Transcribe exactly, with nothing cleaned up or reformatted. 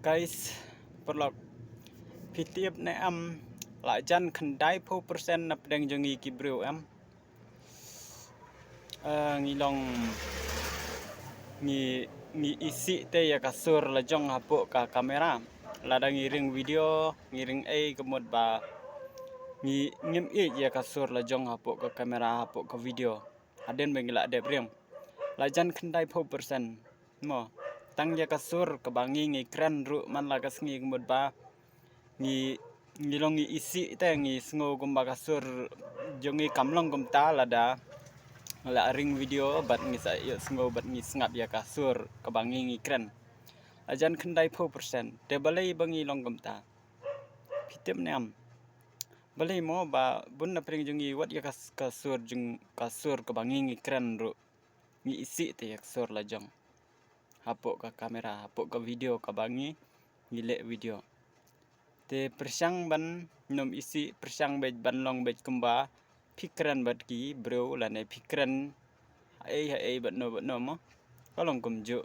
Guys, paralok, phi tip ne em, la jan khyndai phew percent na pdeng jong ngi ki briew em. Eh, ngi long ngi, ngi isih te ïa ka sur la jong hapoh ka kamera. Lada ngi ring video, ngi ring ei ka mut ba ngi ngim ïeit ïa ka sur la jong hapoh ka kamera, hapoh ka video. Hadien ba ngi la dep ring. La jan khyndai phew percent. Mo, tang ïa ka sur kaba ngi ngi kren ruh man la ka sngi ka mut ba ngi, ngi long ngi isih te ngi sngew kumba ka sur jong ngi kam long kumta lada la ring video bad ngi sa ïohsngew bad ngi sngap ïa ka sur kaba ngi ngi kren. La jan khyndai phew percent. Te balei ba ngi long kumta? Phi tip ne em? Balei mo ba bun na pdeng jong ngi wat ïa ka, ka sur jong, ka sur kaba ngi ngi kren ruh ngi isih te ïa ka sur la jong hapoh ka kamera, hapoh ka video kaba ngi ngi leh video. Te pyrshang ban nym isih, pyrshang beit ban long beit kumba phi kren bad ki briew lane phi kren haei haei bad no bad no mo. Ka long kumjuh.